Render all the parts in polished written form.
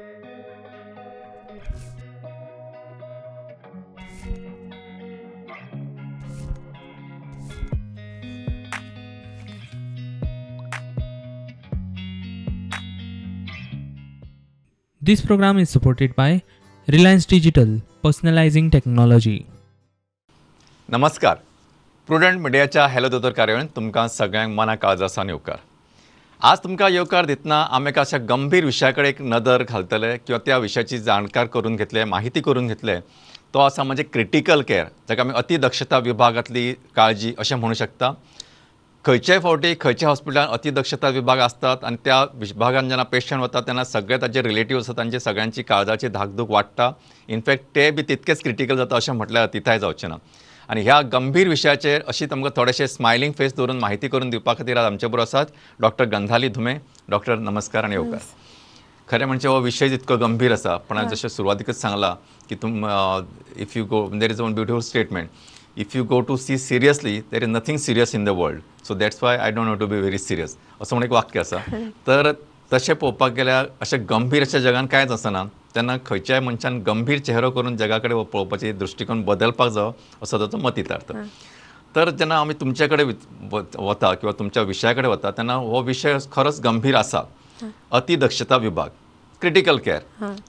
This program is supported by Reliance Digital, personalizing technology. नमस्कार, prudent मिडियाच्या hello दोतोर कार्यावळींत तुमकां सगळ्यांक मना काळजा सावन येवकार. आज तुमकां येवकार दितना आमी एका अशा गंभीर विशया कडेन एक नदर घालतले किंवा त्या विशयाची जाणकार करून घेतले, माहिती करून घेतले. तो आसा म्हणजे क्रिटिकल केअर, जाका आमी अतिदक्षता विभागांतली काळजी अशें म्हणू शकता. खंयच्याय फावटी खंयच्या हॉस्पिटलान अतिदक्षता विभाग आसतात आनी त्या विभागान जेन्ना पेशंट वता तेन्ना सगळे ताजे रिलेटीव आसा तांचे सगळ्यांची काळजाची धाकधूक वाडटा. इनफॅक्ट ते बी तितकेच क्रिटिकल जाता अशें म्हटल्यार अतिताय जावचें ना. आनी ह्या गंभीर विशयाचेर अशी तुमकां थोडेशे स्मायलिंग फेस दवरून माहिती करून दिवपा खातीर आज आमचे बरोबर आसात डॉक्टर गंधाली धुमे. डॉक्टर नमस्कार आनी येवकार. खरें म्हणजे हो विशय जितको गंभीर आसा, पण जशें सुरवातीकच सांगलां की तुम if you go, there is one beautiful statement, if you go to see seriously there is nothing serious in the world, so that's why I don't have to be very serious, असो म्हणून एक वाक्य आसा. तर तशें पळोवपाक गेल्यार अशें गंभीर अशें जगान कांयच आसना, तेन्ना खंयच्याय मनशान गंभीर चेहरो करून जगा कडेन पळोवपाची दृश्टिकोन बदलपाक जावो असो ताचो मतितार्थ. तर जेन्ना आमी तुमचे कडेन वता किंवा तुमच्या विशया कडेन वता तेन्ना हो विशय खरोच गंभीर आसा, अतिदक्षता विभाग, क्रिटिकल केअर.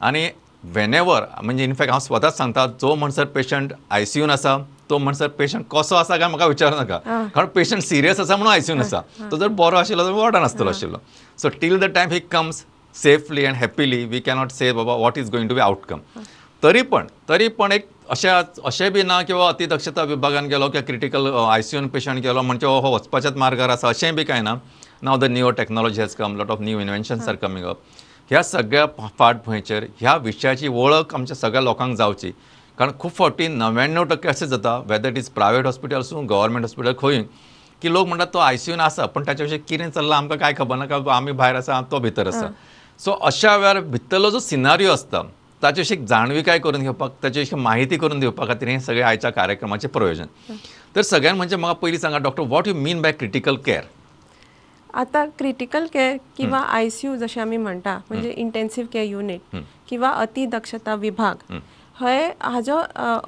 आनी वेनेवर म्हणजे इनफॅक्ट हांव स्वताच सांगता, जो म्हणसर पेशंट आयसीयून आसा तो म्हणसर पेशंट कसो आसा काय म्हाका विचारू नाका, कारण पेशंट सिरियस आसा म्हणून आयसीयून आसा. तो जर बरो आशिल्लो तर वॉर्डान आसतलो आशिल्लो. So till the time he comes safely and happily we cannot say Baba what is going to be outcome. तरी पण एक अशें बी ना किंवा अतिदक्षता विभागान गेलो किंवा क्रिटिकल आयसीयून पेशंट गेलो म्हणजे हो वचपाच्याच मार्गार आसा अशेंय बी कांय ना. Now the new technology has come, lot of new inventions are coming up. ह्या सगळ्या फाटभुंयेचेर ह्या विशयाची वळख आमच्या सगळ्या लोकांक जावची, कारण खूब फावटी 99% अशें जाता, whether it is private hospital आसूं गव्हर्मेंट हॉस्पिटल खंय, की लोक म्हणटात तो आयसीयून आसा पण ताच्या विशीं कितें चल्लां आमकां कांय खबर ना, कारण आमी भायर आसा तो भितर आसा. सो अशा वेळार भितरलो जो सिनारियो आसता ताचे विशीं जाणविकाय करून घेवपाक, ताचे विशीं माहिती करून दिवपा खातीर हें सगळें आयच्या कार्यक्रमाचें प्रयोजन. तर सगळ्यांत म्हणजे म्हाका पयलीं सांगा doctor, what you mean by critical care? आता क्रिटिकल केअर किंवा आयसीयू जशें आमी म्हणटा, म्हणजे इंटेन्सिव केअर युनिट किंवा अतिदक्षता विभाग, हे हाजो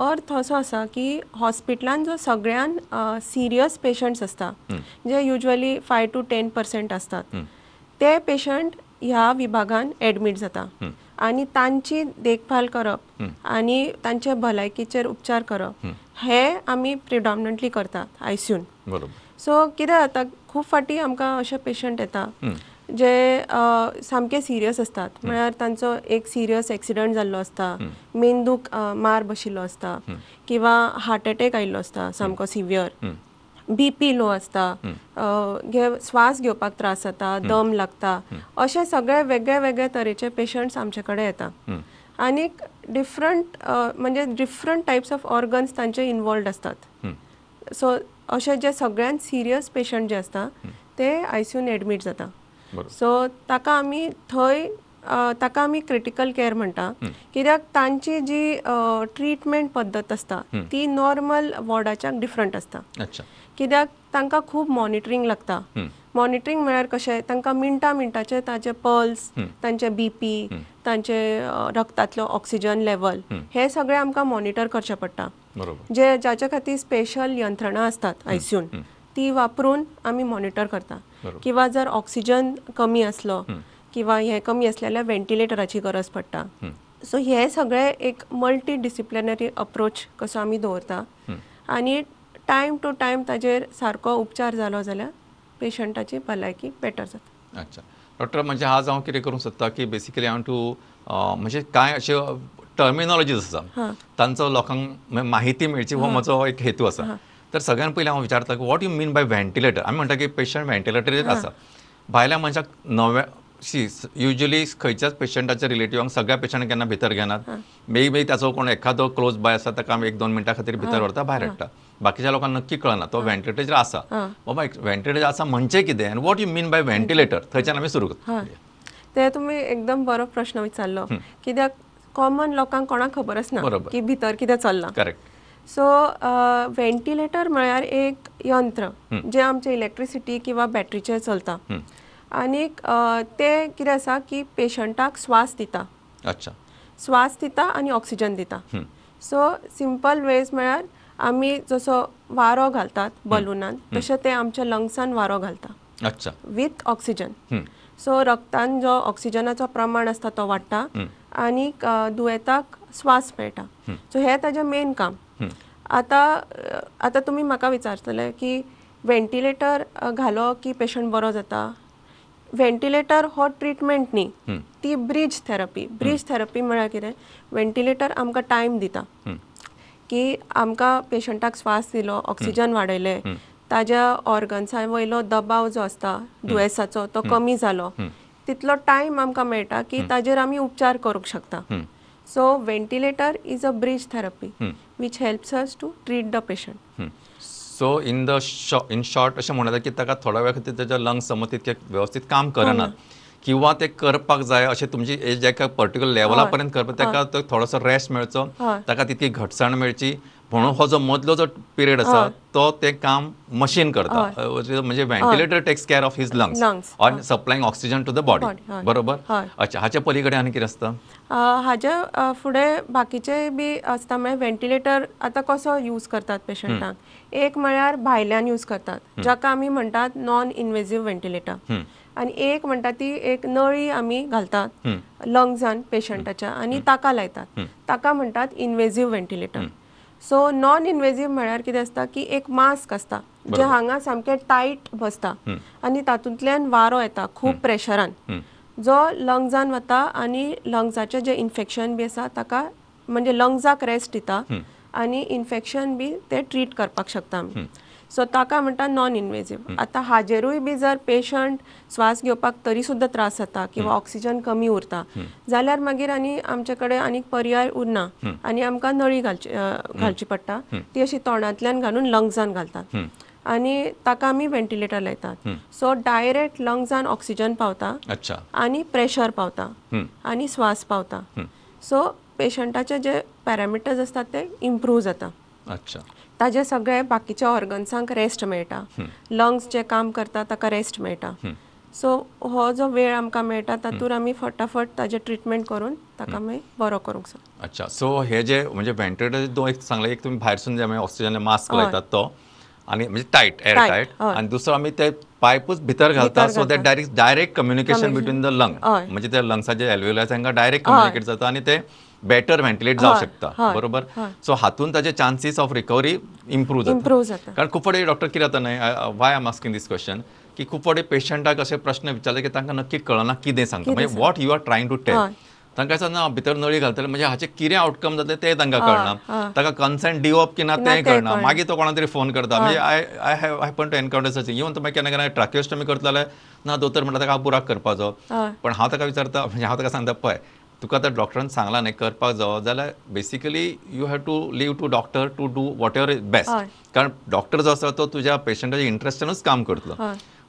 अर्थ असो आसा की हॉस्पिटलान जो सगळ्यान सिरियस पेशंट्स आसता, जे युज्वली 5 to 10% आसतात, ते पेशंट ह्या विभागान एडमीट जाता आनी तांची देखभाल करप आनी तांचे भलायकीचेर उपचार करप हे आमी प्रिडॉमिनंटली करतात आयसीयून. बरोबर. सो कितें जाता, खूब फावटी आमकां अशे पेशंट येता जे सामके सिरियस आसतात, म्हळ्यार तांचो एक सिरियस एक्सिडंट जाल्लो आसता, मेंदूक मार बशिल्लो आसता किंवा हार्ट एटॅक आयिल्लो आसता सामको सिवियर, बीपी लो आसता, श्वास घेवपाक त्रास जाता, दम लागता, अशे सगळे वेगळे वेगळे तरेचे पेशंट्स आमचे कडेन येता. आनी डिफरंट म्हणजे डिफरंट टायप्स ऑफ ऑर्गन्स तांचे इनवॉल्वड आसतात. सो अशे जे सगळ्यात सिरियस पेशंट जे आसता ते आयसीयून एडमीट जाता. सो ताका आमी थंय ताका आमी क्रिटिकल केअर म्हणटा, कित्याक तांची जी ट्रिटमेंट पद्दत आसता ती नॉर्मल वॉर्डाच्याक डिफरंट आसता. कित्याक तांकां खूब मॉनिटरींग लागता. मॉनिटरींग म्हळ्यार कशें, तांकां मिनटा मिनटाचे ताचे पल्स, तांचे बीपी, तांचे रक्तांतलो ऑक्सिजन लेवल हे सगळे आमकां मॉनिटर करचें पडटा. जे जाच्या खातीर स्पेशल यंत्रणा आसतात आयसीयून, ती वापरून आमी मॉनिटर करता. किंवा जर ऑक्सिजन कमी आसलो किंवा हे कमी आसलें जाल्यार व्हेंटिलेटराची गरज पडटा. सो हे सगळे एक मल्टी डिसिप्लिनरी अप्रोच कसो आमी दवरता आनी टायम टू टायम ताजेर सारको उपचार जालो जाल्यार पेशंटाची भलायकी बेटर जाता. अच्छा डॉक्टर, म्हणजे आज हांव कितें करूंक सोदता की बेसिकली हांव टू म्हणजे कांय अश्यो टर्मिनॉलॉजीज आसा तांचो लोकांक माहिती मेळची हो म्हजो एक हेतू आसा. तर सगळ्यान पयलीं हांव विचारता की what you mean by ventilator? आमी म्हणटा की पेशंट व्हेंटिलेटरीर आसा, भायल्या मनशाक नव्या सी युजली खंयच्याच पेशंटाच्या रिलेटिवांक सगळ्या पेशंटाक केन्ना भितर घेनात. मे बी ताचो कोण एखादो क्लोज बाय आसा ताका आमी 1-2 मिनटां खातीर भितर व्हरता, भायर हाडटा. बाकीच्या लोकांक नक्की कळना तो व्हेंटिलेटर आसा. बाबा व्हेंटिलेटर आसा म्हणजे कितें आनी what you mean by ventilator, थंयच्यान आमी सुरू करता. ते तुमी एकदम बरो प्रश्न विचारलो, कित्याक कॉमन लोकांक कोणाक खबरच ना की भितर कितें चल्लां. करेक्ट. सो व्हेंटिलेटर म्हळ्यार एक यंत्र जे आमचे इलेक्ट्रिसिटी किंवा बॅटरीचेर चलता आनीक ते कितें आसा की पेशंटाक श्वास दिता. अच्छा, स्वास दिता आनी ऑक्सिजन दिता. सो सिंपल वेज म्हळ्यार आमी जसो वारो घालतात बलुनान तशें ते आमच्या लंग्सान वारो घालता. अच्छा, विथ ऑक्सिजन. सो रक्तान जो ऑक्सिजनाचो प्रमाण आसता तो वाडटा आनी दुयेंताक स्वास मेळटा. सो हें ताजें मेन काम. आतां आतां तुमी म्हाका विचारतले की व्हेंटिलेटर घालो की पेशंट बरो जाता. व्हेंटिलेटर हो ट्रिटमेंट न्ही, ती ब्रीज थेरपी. ब्रीज थेरपी म्हळ्यार कितें, व्हेंटिलेटर आमकां टायम दिता की आमकां पेशंटाक स्वास दिलो, ऑक्सिजन वाडयलें, ताज्या ऑर्गन्सा वयलो दबाव जो आसता दुयेंसाचो तो कमी जालो, तितलो टायम आमकां मेळटा की ताजेर आमी उपचार करूंक शकता. So ventilator is a bridge therapy which helps us to treat the patient. So in the in short अशें म्हणूं येता की ताका थोड्या वेळ खातीर ताच्या लंग्स समज तितके वेवस्थीत काम करनात किंवा ते करपाक जाय अशें तुमची एज एका पर्टिक्युलर लेवला पर्यंत करपाक ताका तो थोडोसो रेस्ट मेळचो, ताका तितकी घटसाण मेळची म्हणून हो जो मदलो जो पिरियड आसा तो ते काम मशीन करता. म्हणजे ventilator takes care of his lungs and supplying oxygen to the body. बरोबर. अच्छा, हाच्या पलीकडे आनी कितें आसता? हाज्या फुडें बाकीचे बी आसता. म्हळ्यार व्हेंटिलेटर आतां कसो यूज करतात पेशंटांक, एक म्हळ्यार भायल्यान यूज करतात जाका आमी म्हणटात नॉन इनवेजीव व्हेंटिलेटर, आनी एक म्हणटा ती एक नळी आमी घालतात लंग्सान पेशंटाच्या आनी ताका लायतात, ताका म्हणटात invasive ventilator. So non invasive म्हळ्यार कितें आसता की एक मास्क आसता जें हांगा सामकें टायट बसता आनी तातूंतल्यान वारो येता खूब प्रेशरान, जो लंग्सान वता आनी लंग्साचें जें इन्फेक्शन बी आसा ताका म्हणजे लंग्साक रेस्ट दिता आनी इन्फेक्शन बी ते ट्रीट करपाक शकता आमी. सो ताका म्हणटा नॉन इनवेजीव. आतां हाजेरूय बी जर पेशंट स्वास घेवपाक तरी सुद्दां त्रास जाता किंवा ऑक्सिजन कमी उरता जाल्यार मागीर आनी आमचे कडेन आनीक पर्याय उरना आनी आमकां नळी घालची घालची पडटा, ती अशी तोंडांतल्यान घालून लंग्सान घालतात आनी ताका आमी व्हेंटिलेटर लायतात. सो डायरेक्ट लंग्सान ऑक्सिजन पावता आनी प्रेशर पावता आनी स्वास पावता. सो पेशंटाचे जे पॅरामिटर्स आसतात ते इम्प्रूव जाता. अच्छा, ताजे सगळे बाकीच्या ऑर्गन्सांक रेस्ट मेळटा, लंग्स जे काम करता ताका रेस्ट मेळटा. सो हो जो वेळ आमकां मेळटा तातूंत आमी फटाफट ताजें ट्रिटमेंट करून ताका मागीर बरो करूंक शकता. अच्छा, सो हे जे म्हणजे व्हेंटिलेटर दोन एक सांगले, एक तुमी भायरसून जे ऑक्सिजन मास्क लायतात तो आनी म्हणजे टायट एअर टायट, आनी दुसरो आमी ते पायपूच भितर घालता so that direct direct communication between the lung, म्हणजे त्या लंग्साचे एल्वियोलाय तांकां डायरेक्ट कम्युनिकेट जाता आनी ते बेटर व्हेंटिलेट जावं शकता. बरोबर. सो हातून ताचे चान्सीस ऑफ रिकवरी इम्प्रूव जाता. कारण खूब फावटी डॉक्टर कितें जाता न्हय, why I am asking this question की खूब फावटी पेशंटाक अशे प्रश्न विचारले की तांकां नक्की कळना कितें सांगता, म्हणजे what you are trying to tell. तांकां दिसता ना भितर नळी घालतले म्हणजे हाचें कितें आवटकम जातलें तें तांकां कळना, ताका कन्सेंट दिवप की ना तें कळना, मागीर तो कोणा तरी फोन करता. म्हणजे I have happen to encounter such. Even तो मागीर केन्ना केन्ना ट्राकियोस्टमी करतलो जाल्यार ना दोतोर म्हणटा ताका बुराक करपाचो, पण हांव ताका विचारता, म्हणजे हांव ताका सांगता पळय तुका आतां डॉक्टरान सांगलां न्ही करपाक जावो जाल्यार basically you have to leave to doctor to do whatever is best, कारण डॉक्टर जो आसा तो तुज्या पेशंटाच्या इंट्रस्टानूच काम करतलो.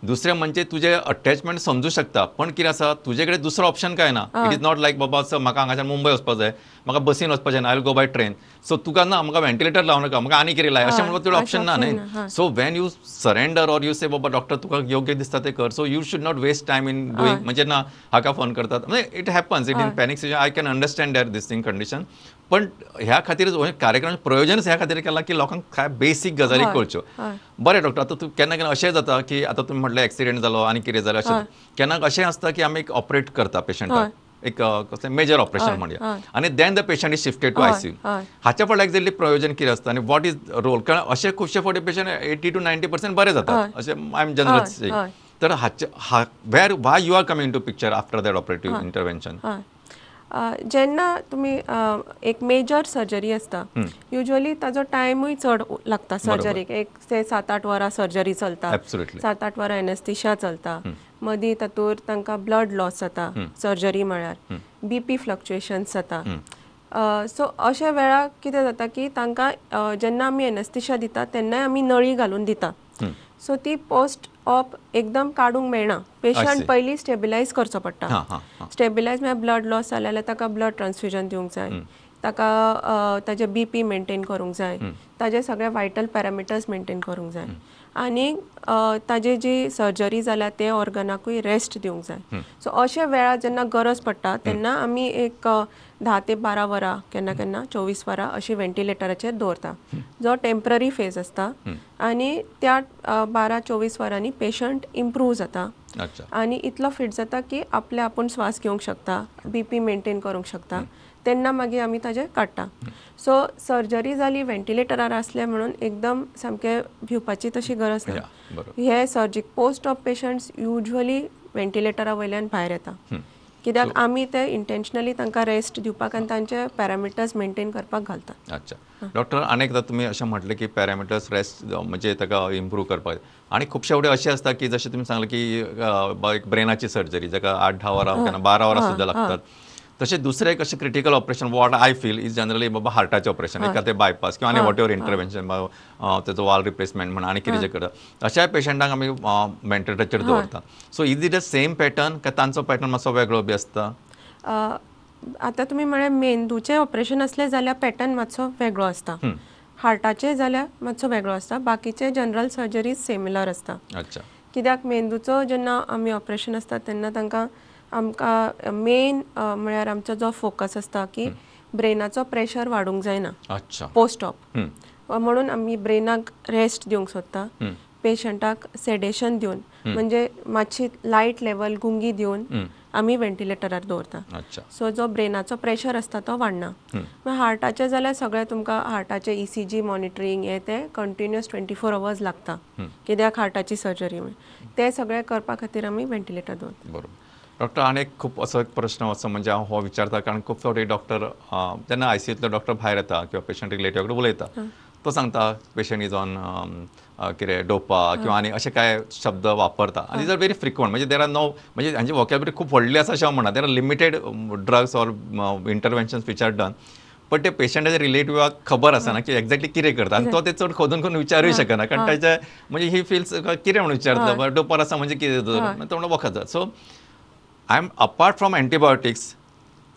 दुसरें म्हणजे तुजें अटॅचमेंट समजू शकता, पण कितें आसा तुजे कडेन दुसरो ऑप्शन काय ना. It is not like बाबा असो म्हाका हांगाच्यान मुंबय वचपाक जाय, म्हाका बसीन वचपाचें ना, I will go by train, so तुका ना म्हाका व्हेंटिलेटर लावं नाका, म्हाका आनी कितें लाय अशें म्हणपाक तुजें ऑप्शन ना न्ही. So when you surrender or you say बाबा डॉक्टर तुका योग्य दिसता तें कर, so you should not waste time in doing, म्हणजे ना हाका फोन करतात, म्हणजे it happens it in panic situation. I can understand that this thing condition, पण ह्या खातीर कार्यक्रम प्रयोजनच ह्या खातीर केलां की लोकांक काय बेसीक गजाली कळच्यो. बरें डॉक्टर, आतां तूं केन्ना केन्ना अशें जाता की आतां तुमी म्हटलें एक्सिडेंट जालो आनी कितें जालें, अशें केन्ना अशें आसता की आमी एक ऑपरेट करता पेशंटाक, एक कसलें मेजर ऑपरेशन म्हणया, आनी then the patient is shifted to ICU. हाच्या फाटल्यान एक्झॅक्टली प्रयोजन कितें आसता आनी what is role? कारण अशे खुबशे फावटी पेशंट 80 to 90% बरे जातात अशें I am general saying. तर हाचे where why you are coming to picture after that operative intervention? जेन्ना तुमी एक मेजर सर्जरी आसता युजली ताजो टायमूय चड लागता सर्जरीक, 1 ते 7-8 वरां सर्जरी चलता, 7-8 वरां एनेस्थेशिया चलता, मदीं तातूंत तांकां ब्लड लॉस जाता सर्जरी म्हळ्यार, बीपी फ्लक्च्युएशन्स जाता. सो अशा वेळार कितें जाता की तांकां जेन्ना आमी एनेस्थेशिया दिता तेन्नाय आमी नळी घालून दिता, सो ती पोस्ट ऑप एकदम काडूंक मेळना, पेशंट पयलीं स्टेबिलायज करचो पडटा. स्टेबिलायज म्हळ्यार ब्लड लॉस जालें जाल्यार ताका ब्लड ट्रान्सफ्युजन दिवंक जाय, ताका ताजे बीपी मेंटेन करूंक जाय, ताजे सगळे वायटल पॅरामिटर्स मेंटेन करूंक जाय. आनी ताजे जी सर्जरी जाल्या ते ऑर्गनाकूय रेस्ट दिवंक जाय. सो अशे वेळार जेन्ना गरज पडटा तेन्ना आमी एक 10 ते 12 वरां, केन्ना केन्ना 24 वरां अशी व्हेंटिलेटराचेर दवरता, जो टेम्पररी फेज आसता आनी त्या 12-24 वरांनी पेशंट इम्प्रूव जाता आनी इतलो फिट जाता की आपले आपूण श्वास घेवंक शकता, बीपी मेंटेन करूंक शकता, तेन्ना मागीर आमी ताजें काडटा. सो सर्जरी जाली व्हेंटिलेटरार आसले म्हणून एकदम सामकें भिवपाची तशी गरज ना. हे सर्जी post op patients usually व्हेंटिलेटरा वयल्यान भायर येता, कित्याक आमी ते इंटेन्शनली तांकां रेस्ट दिवपाक आनी तांचे पॅरामिटर्स मेंटेन करपाक घालता. अच्छा डॉक्टर, आनी एकदां तुमी अशें म्हटलें की पॅरामिटर्स रेस्ट म्हणजे ताका इम्प्रूव करपाक, आनी खुबशे फावटी अशें आसता की जशें तुमी सांगलें की एक ब्रेनाची सर्जरी जाका 8-10 वरां केन्ना 12 वरां सुद्दां लागतात, तशें दुसरें एक अशें critical operation what I feel is generally बाबा हार्टाचें ऑपरेशन, एका ते बायपास किंवा आनी what ever intervention, तेचो वाल रिप्लेसमेंट म्हणा आनी कितें जें करता, अश्याय पेशंटांक आमी व्हेंटिलेटराचेर दवरता. So is it the same pattern काय तांचो पॅटर्न मातसो वेगळो बी आसता? आतां तुमी म्हळें मेंदूचें ऑपरेशन आसलें जाल्यार पॅटर्न मातसो वेगळो आसता, हार्टाचें जाल्यार मातसो वेगळो आसता, बाकीचे जनरल सर्जरीज सिमिलर आसता. अच्छा, कित्याक मेंदूचो जेन्ना आमी ऑपरेशन आसता तेन्ना तांकां आमकां मेन म्हळ्यार आमचो जो फोकस आसता की ब्रेनाचो प्रेशर वाडूंक जायना पोस्ट ऑप, म्हणून आमी ब्रेनाक रेस्ट दिवंक सोदता, पेशंटाक सेडेशन दिवन म्हणजे मातशी लायट लेवल गुंगी दिवन आमी व्हेंटिलेटरार दवरता. सो जो ब्रेनाचो प्रेशर आसता तो वाडना. मागीर हार्टाचें जाल्यार सगळें तुमकां हार्टाचें ECG monitoring हें तें कंटिन्युअस 24 अवर्स लागता, कित्याक हार्टाची सर्जरी तें सगळें करपा खातीर आमी व्हेंटिलेटर दवरता. बरोबर डॉक्टर, आनी एक खूब असो एक प्रश्न असो म्हणजे हांव हो विचारता, कारण खूब फावटी डॉक्टर जेन्ना आयसीयूंतलो डॉक्टर भायर येता किंवा पेशंट रिलेटिव्हा कडेन उलयता तो सांगता पेशंट is on कितें डोपा किंवा आनी अशे कांय शब्द वापरता, आनी is are very frequent, म्हणजे there are no, म्हणजे हांची वोकॅबुलरी खूब व्हडली आसा अशें हांव म्हणना, there are limited drugs or interventions which are done, पण ते पेशंटाच्या रिलेटिव्हाक खबर आसना की एक्झॅक्टली कितें करता आनी तो ते चड खोदून खोदून विचारूय शकना, कारण ताच्या म्हणजे ही फिल्स कितें म्हणून विचारता, डोपार आसा म्हणजे कितें तो म्हणून वखद. So I am apart from antibiotics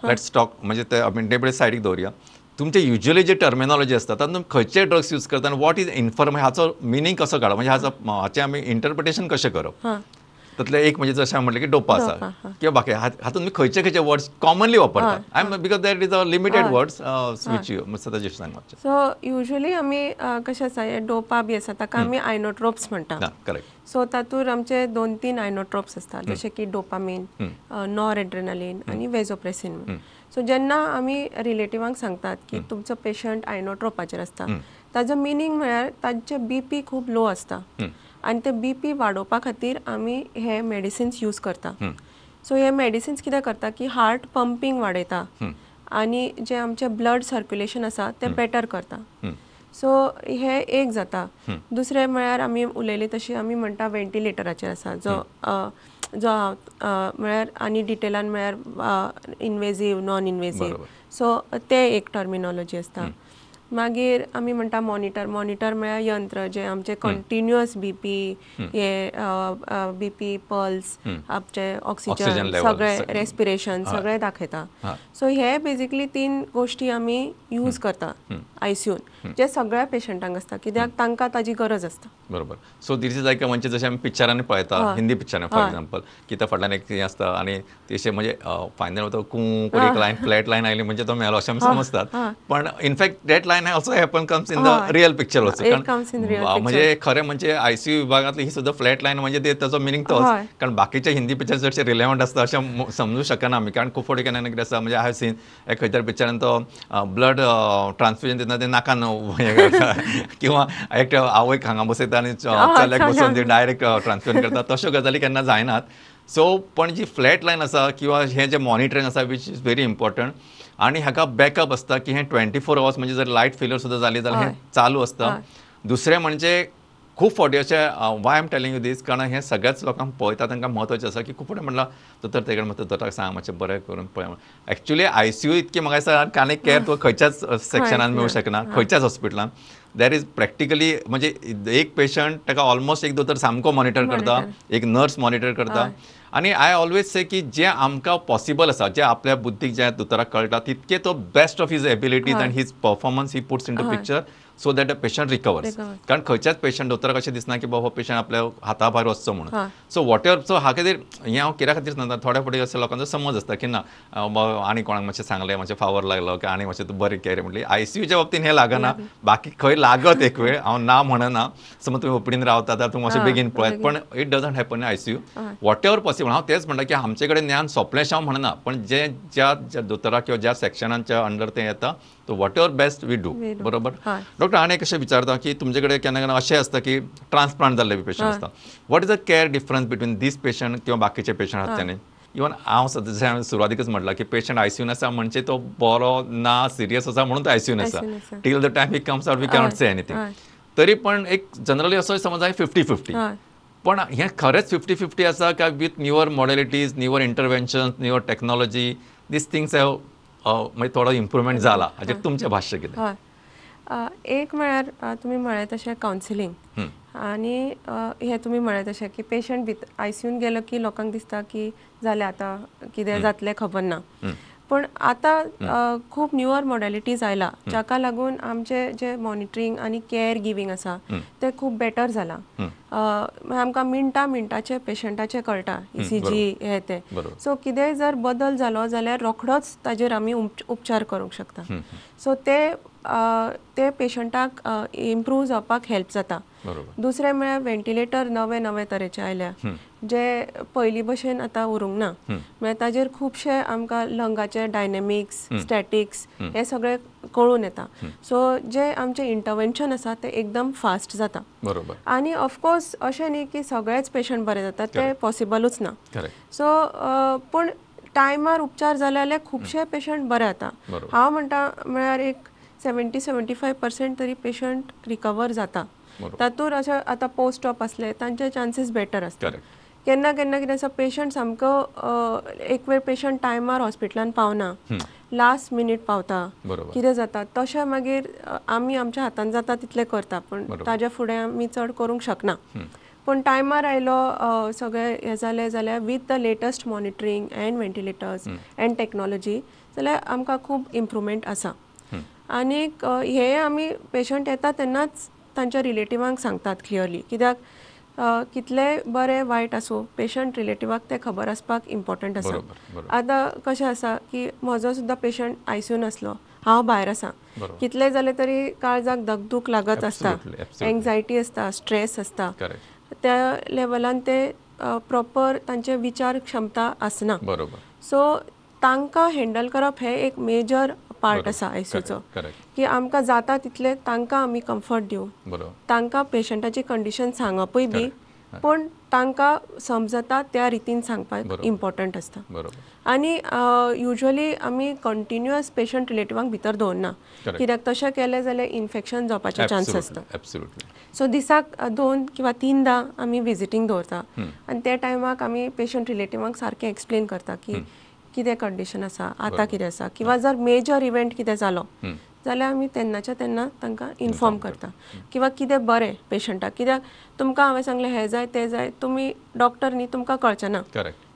let's talk, म्हणजे ते एंटीबायोटिक्स सायडीक दवरुया, तुमचे युजली जे टर्मिनॉलॉजी आसता तातूंत खंयचे ड्रग्स यूज करता आनी what is inform, हाचो मिनींग कसो काडप, म्हणजे हाचो हाचें आमी इंटरप्रिटेशन कशें करप, तातलें एक म्हणजे जशें हांवें म्हटलें की डोपा आसा किंवा बाकी हातूंत तुमी खंयचे खंयचे वर्ड्स कॉमनली वापरतात, I am because that is a limited words which you suggest सांग मातशें. सो युजली आमी कशें आसा, हे डोपा बी आसा ताका आमी आयनोट्रोप्स म्हणटा. करेक्ट. सो तातूंत आमचे 2-3 आयनोट्रोप्स आसता, जशे की डोपामीन, नॉर एड्रेनालीन आनी वेजोप्रेसीन. सो जेन्ना आमी रिलेटिवांक सांगतात की तुमचो पेशंट आयनोट्रोपाचेर आसता, ताजो मिनींग म्हळ्यार तांचे बीपी खूब लो आसता आनी ते बीपी वाडोवपा खातीर आमी हे मेडिसिन्स यूज करता. सो हे मेडिसिन्स कितें करता की हार्ट पंपींग वाडयता आनी जे आमचें ब्लड सर्क्युलेशन आसा तें बेटर करता. सो हे एक जाता. दुसरें म्हळ्यार आमी उलयली तशी आमी म्हणटा व्हेंटिलेटराचेर आसा, जो जो म्हळ्यार आनी डिटेलान म्हळ्यार इनवेजीव, नॉन इनवेजीव, सो ते एक टर्मिनॉलॉजी आसता. मागीर आमी म्हणटा मॉनिटर, मॉनिटर म्हळ्यार यंत्र जे आमचे कंटिन्युअस बीपी, हे बीपी, पल्स, आमचे ऑक्सिजन, सगळे रेस्पिरेशन सगळे दाखयता. सो हे बेजिकली 3 गोश्टी आमी यूज करता आयसीयून, जे सगळ्या पेशंटांक आसता, कित्याक तांकां ताजी गरज आसता. बरोबर. सो these is लायक म्हणजे जशें आमी पिक्चरांनी पळयता, हिंदी पिक्चरांनी फॉर एग्जाम्पल, की त्या फाटल्यान एक हें आसता आनी तशें म्हणजे फायनल तो कूं करून एक लायन फ्लॅट लायन आयली म्हणजे तो मेलो अशें आमी समजतात, पण in fact that line also happen comes in the real picture also. म्हणजे खरें म्हणजे आयसीयू विभागांतली ही सुद्दां फ्लॅट लायन म्हणजे ते ताचो मिनींग तोच, कारण बाकीचे हिंदी पिक्चर चडशे रिलेवंट आसता अशें समजू शकना आमी, कारण खूब फावटी केन्ना कितें आसता म्हणजे I have seen एक खंय तरी पिक्चरान तो ब्लड ट्रान्सफ्युजन दितना ते नाकान हें करता किंवा एक आवयक हांगा बसयता आनी चल्याक बसोवन ते डायरेक्ट ट्रान्सफ्युजन करता, तश्यो गजाली केन्ना जायनात. सो पण जी फ्लॅट लायन आसा किंवा हें जें मॉनिटरींग आसा which is very important, आनी हाका बॅकअप आसता की हें 24 अवर्स म्हणजे जर लायट फेल्यर सुद्दां जाली जाल्यार हें चालू आसता. दुसरें म्हणजे खूब फावटी अशें why am telling you this, कारण हें सगळ्याच लोकांक पळयता तांकां म्हत्वाचें आसा की खूब फावटी म्हणलां दोतोर ते कडेन म्हणटा दोतोराक सांग मातशें बरें करून पळय. एक्चुली आयसीयू इतकी म्हाका दिसता आनी केअर तुका खंयच्याच सेक्शनान मेळूंक शकना, खंयच्याच हॉस्पिटलान. There is practically म्हणजे एक पेशंट ताका ऑलमोस्ट एक दोतोर सामको मॉनिटर करता, एक नर्स मॉनिटर करता, आनी I always से की जें आमकां पॉसिबल आसा, जें आपल्या बुद्धीक जें दोतोराक कळटा तितकें तो best of his abilities and his performance he puts into picture so that the patient recovers. कारण खंयच्याच पेशंट दोतोराक अशें दिसना की बाबा हो पेशंट आपल्या हाता भायर वचचो म्हणून. सो what ever, सो हा खातीर हें हांव कित्या खातीर सांगता, थोड्या फावटी अशें लोकांचो समज आसता की ना आनी कोणाक मातशें सांगलें मातशें फावर लागलो की आनी मातशें तूं बरें केलें म्हणलें. आयसीयूच्या बाबतीन हें लागना, बाकी खंय लागत एक वेळ हांव ना म्हणना, समज तुमी ओपीडीन रावता जाल्यार तुमी मातशें बेगीन पळयात, पण it doesn't happen in ICU. Whatever possible. हांव तेंच म्हणटा की आमचे कडेन ज्ञान सोंपलेंशें हांव म्हणना, पण जें ज्या ज्या दोतोराक किंवा ज्या सेक्शनाच्या अंडर तें येता तो whatever best we do. बरोबर. डॉक्टर आनी कशें विचारता की तुमचे कडेन केन्ना केन्ना अशें आसता की ट्रान्सप्लांट जाल्ले पेशंट आसता, what is the care difference between these patient किंवा बाकीचे पेशंट आसता न्ही? इवन हांव सद्या हांवें सुरवातीकच म्हटलां की पेशंट आयसीयून आसा म्हणजे तो बरो ना सिरियस आसा म्हणून तो आयसीयून आसा, till the time he comes out we cannot say anything. तरी पण एक जनरली असो समज आहे 50-50, पण हें खरेंच 50-50 आसा काय with newer modalities, newer interventions, newer technology, these things have मागीर थोडो इम्प्रुवमेंट जाला, हाचेर तुमचें भाश्य कितें? एक म्हळ्यार तुमी म्हळें तशें कावन्सिलींग आनी हें तुमी म्हळें तशें की पेशंट भितर आयसीयून गेलो की लोकांक दिसता की जालें आतां कितें जातलें खबर ना, पण आतां खूब न्यूअर मॉडेलिटीज आयला जाका लागून आमचे जे मॉनिटरींग आनी केअर गिवींग आसा तें खूब बेटर जालां. आमकां मिनटा मिनटाचे पेशंटाचें कळटा, ईसीजी हे ते, सो कितेंय जर बदल जालो जाल्यार रोखडोच ताजेर आमी उपचार करूंक शकता. सो ते ते पेशंटाक इम्प्रूव जावपाक हेल्प जाता. दुसरें म्हळ्यार वेंटिलेटर नवे नवे तरेचे आयल्या जे पयलीं भशेन आतां उरूंक ना, म्हळ्यार ताजेर खुबशे आमकां लंगाचे डायनेमिक्स, स्टॅटिक्स हे सगळे कळून येता. सो जे आमचें इंटरवेन्शन आसा तें एकदम फास्ट जाता. आनी ऑफकोर्स अशें न्ही की सगळेच पेशंट बरे जातात, तें पॉसिबलूच ना. सो पूण टायमार उपचार जाले जाल्यार खुबशे पेशंट बरे जाता. हांव म्हणटा म्हळ्यार एक 70-75% तरी पेशंट रिकवर जाता. तातूंत अशें आतां पोस्ट ऑप आसले तांचे चान्सीस बेटर आसता. केन्ना केन्ना कितें आसा पेशंट सामको एक वेळ पेशंट टायमार हॉस्पिटलान पावना, लास्ट मिनीट पावता, कितें जाता तशें मागीर आमी आमच्या हातान जाता तितलें करता, पूण ताज्या फुडें आमी चड करूंक शकना. पूण टायमार आयलो सगळें हें जालें जाल्यार with the latest monitoring and ventilators and technology जाल्यार आमकां खूब इम्प्रुवमेंट आसा. आनीक हे आमी पेशंट येता तेन्नाच तांच्या रिलेटिवांक सांगतात क्लियरली, कित्याक कितले बरें वायट आसूं पेशंट रिलेटिवाक तें खबर आसपाक इम्पॉर्टंट आसा. आतां कशें आसा की म्हजो सुद्दां पेशंट आयसीयून आसलो, हांव भायर आसा, कितले जालें तरी काळजाक दगदूक लागत आसता, एंग्जायटी आसता, स्ट्रेस आसता, त्या लेवलान ते प्रॉपर तांचे विचार क्षमता आसना. सो तांकां हँडल करप हें एक मेजर पार्ट आसा आयसीयूचो, की आमकां जाता तितलें तांकां आमी कम्फर्ट दिवं, तांकां पेशंटाची कंडिशन सांगपूय बी, पूण तांकां समजता त्या रितीन सांगपाक इम्पॉर्टंट आसता. आनी युज्वली आमी कंटिन्युअस पेशंट रिलेटिवांक भितर दवरना, कित्याक तशें केलें जाल्यार इन्फेक्शन जावपाचे चान्स आसता. सो दिसाक 2 किंवा 3दा आमी विजिटींग दवरता आनी त्या टायमाक आमी पेशंट रिलेटिवांक सारकें एक्सप्लेन करता की कितें कंडिशन आसा, आतां कितें आसा, किंवा जर मेजर इव्हेंट कितें जालो जाल्यार आमी तेन्नाच्या तेन्ना तांकां इन्फॉर्म करता, किंवा कितें बरें पेशंटाक. कित्याक तुमकां हांवें सांगलें हें जाय तें जाय, तुमी डॉक्टर न्ही, तुमकां कळचें ना.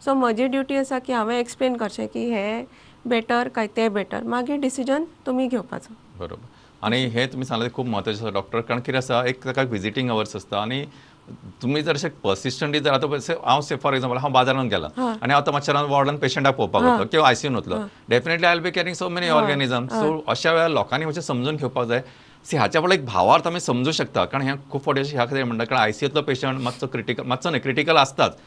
सो म्हजी ड्युटी आसा की हांवें एक्सप्लेन करचें की हें बेटर काय तें बेटर, मागीर डिसिजन तुमी घेवपाचो. बरोबर. आनी हें तुमी सांगलें खूब म्हत्वाचें आसा डॉक्टर, कारण कितें आसा एक ताका विजिटींग अवर्स आसता आनी तुम्ही जर अशें पर्सिस्टंटली जर आतां हांव से फॉर एग्जाम्पल हांव बाजारान गेला आनी आतां मातशें वॉर्डान पेशंटाक पळोवपाक वतलो किंवा आयसीयून वतलो, definitely I will be carrying so many organism. So अशा वेळार लोकांनी मातशें समजून घेवपाक जाय. सी हाच्या फाटलो एक भावार्थ आमी समजू शकता, कारण हें खूब फावटी अशें ह्या खातीर म्हणटा, कारण आयसीयूंतलो पेशंट मातसो क्रिटिकल, मातसो न्ही क्रिटिकल आसताच,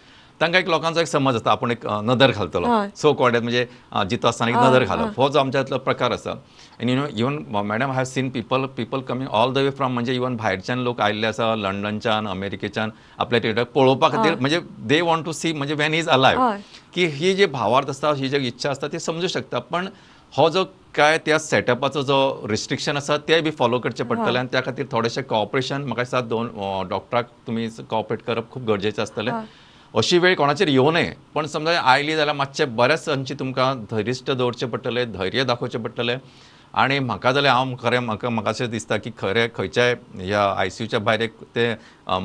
तांकां एक लोकांचो एक समज आसता आपूण एक नदर घालतलो, सो कॉल्ड म्हणजे जितो आसतना एक नदर घालप हो जो आमच्यातलो प्रकार आसा. आनी you know even madam I have seen people coming all the way from, म्हणजे इवन भायरच्यान लोक आयिल्ले आसा, लंडनच्यान अमेरिकेच्यान आपल्या थिएटराक पळोवपा खातीर, म्हणजे they want to सी म्हणजे when is alive, की ही जी भावार्थ आसता, ही जी इच्छा आसता ती समजू शकता. पण हो जो काय त्या सेटअपाचो जो रिस्ट्रिक्शन आसा ते बी फॉलो करचें पडटलें आनी त्या खातीर थोडेशें कॉपरेशन म्हाका दिसता 2 डॉक्टराक तुमी कॉपरेट करप खूब गरजेचें आसतलें. अशी वेळ कोणाचेर येवं नये, पण समजा आयली जाल्यार मातशें बऱ्याच अंशी तुमकां धैर्यश्ट दवरचें पडटलें, धैर्य दाखोवचें पडटलें. आनी म्हाका जाल्यार हांव खरें म्हाका म्हाका अशें दिसता की खरें खंयच्याय ह्या आयसीयूच्या भायर एक तें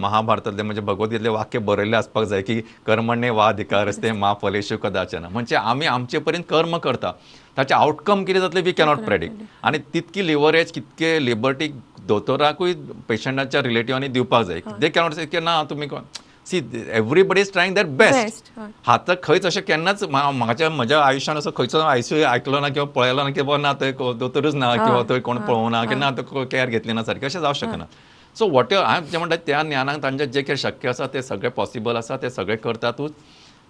महाभारतांतलें म्हणजे भगवद्गीतेंतलें वाक्य बरयल्लें आसपाक जाय की कर्मण्येवाधिकारस्ते मा फलेषु कदाचन. म्हणजे आमी आमचे परीन कर्म करता, ताचें आवटकम कितें जातलें we cannot predict. आनी तितकी लिवरेज तितके लिबर्टी दोतोराकूय पेशंटाच्या रिलेटिवांनी दिवपाक जाय. They cannot से की ना तुमी, see everybody is trying their best. हात खंयच अशें केन्नाच म्हाज्या म्हज्या आयुश्यान असो खंयचो आयसीयू आयकलो ना किंवा पळयलो ना की बाबा ना थंय दोतोरूच ना किंवा थंय कोण पळोवना की ना थंय कॅर घेतली ना सारकें, अशें जावंक शकना. सो what ever हांव जें म्हणटा त्या ज्ञानाक तांचें जें कितें शक्य आसा तें सगळें पॉसिबल आसा, तें सगळें करतातूच.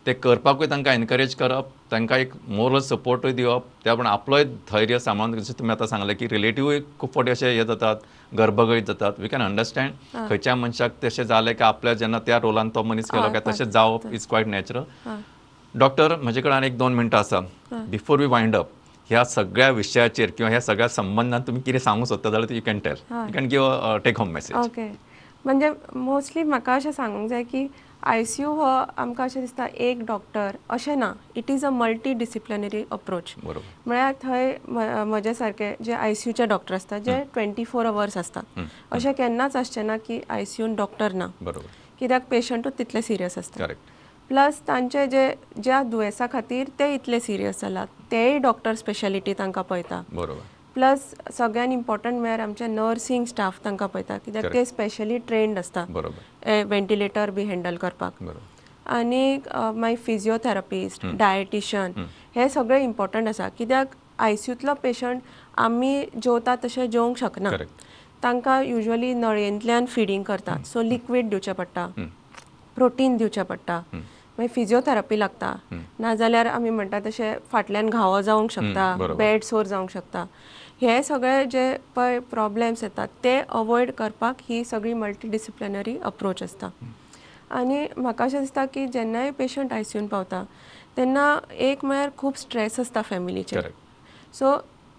ते करपाकूय तांकां एनकरेज करप, तांकां एक मोरल सपोर्टूय दिवप, त्या प्रमाणे आपलोय धैर्य सांबाळून, जशें तुमी आतां सांगलें की रिलेटिव्हूय खूब फावटी अशें हें जातात, गर्भगळीत जातात. We can understand खंयच्या मनशाक तशें जालें काय आपल्या जेन्ना त्या रोलान तो मनीस गेलो काय तशें जावप is quite natural. Doctor म्हजे कडेन आनी एक 2 मिनटां आसा. बिफोर we wind up, ह्या सगळ्या विशयाचेर किंवा ह्या सगळ्या संबंदान तुमी कितें सांगूंक सोदता जाल्यार you can tell, you can give a take home message. Okay, म्हणजे मोस्टली म्हाका अशें सांगूंक जाय की आयसीयू हो आमकां अशें दिसता एक डॉक्टर अशें ना, it is a multi disciplinary approach. म्हळ्यार थंय म्हजे सारके जे आयसीयूचे डॉक्टर आसता जे 24 अवर्स आसता, अशें केन्नाच आसचें ना की आयसीयून डॉक्टर ना, कित्याक पेशंटूच तितले सिरियस आसता. प्लस तांचे जे ज्या दुयेंसा खातीर ते इतले सिरियस जाला तेय डॉक्टर स्पेशलिटी तांकां पळयता. प्लस सगळ्यान इम्पॉर्टंट म्हळ्यार आमचे नर्सिंग स्टाफ तांकां पळयता, कित्याक ते स्पेशली ट्रेन्ड आसता वेंटिलेटर बी हँडल करपाक. आनी मागीर फिजियोथेरपिस्ट, डायटिशियन, हे सगळे इम्पॉर्टंट आसा, कित्याक आयसीयूंतलो पेशंट आमी जेवता तशें जेवंक शकना, तांकां युजली नळयेंतल्यान फिडींग करतात, सो लिक्वीड दिवचें पडटा, प्रोटीन दिवचें पडटा, मागीर फिजियोथेरपी लागता, नाजाल्यार आमी म्हणटा तशें फाटल्यान घावो जावंक शकता, बेड सोर जावंक शकता. हे सगळे जे पळय प्रॉब्लेम्स येतात ते अवॉयड करपाक ही सगळी मल्टी डिसिप्लिनरी अप्रोच आसता. आनी म्हाका अशें दिसता की जेन्नाय पेशंट आयसीयून पावता तेन्ना एक म्हळ्यार खूब स्ट्रेस आसता फॅमिलीचेर, सो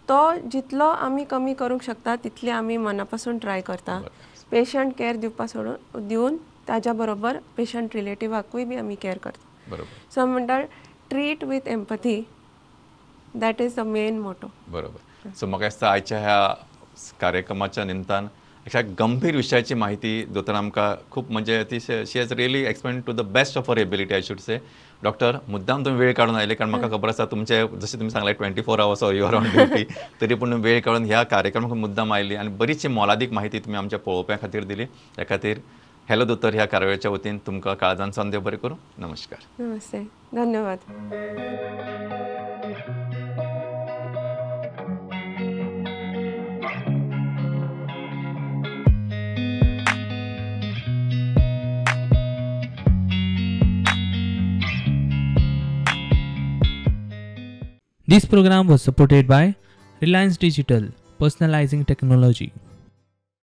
तो जितलो आमी कमी करूंक शकता तितले आमी मना पासून ट्राय करता. पेशंट कॅर दिवपा सोडून दिवन ताज्या बरोबर पेशंट रिलेटिवाकूय बी आमी कॅर करता. सो म्हणटा treat with empathy, that is the main motto. बरोबर. सो म्हाका दिसता आयच्या ह्या कार्यक्रमाच्या निमतान अशा गंभीर विशयाची माहिती दोतोरान आमकां खूब म्हणजे ती she has really explain to the best of her ability I should say. Doctor मुद्दाम तुमी वेळ काडून आयले, कारण म्हाका खबर आसा तुमचे जशें तुमी सांगलें 24 hours you are on duty, तरी पूण वेळ काडून ह्या कार्यक्रमाक मुद्दाम आयली आनी बरीचशी मोलादीक माहिती तुमी आमच्या पळोवप्या खातीर दिली. त्या खातीर हॅलो दोतोर ह्या कार्यावळीच्या वतीन तुमकां काळजान सावन देव बरें करूं. नमस्कार. नमस्ते, धन्यवाद. This program was supported by Reliance Digital, personalizing technology.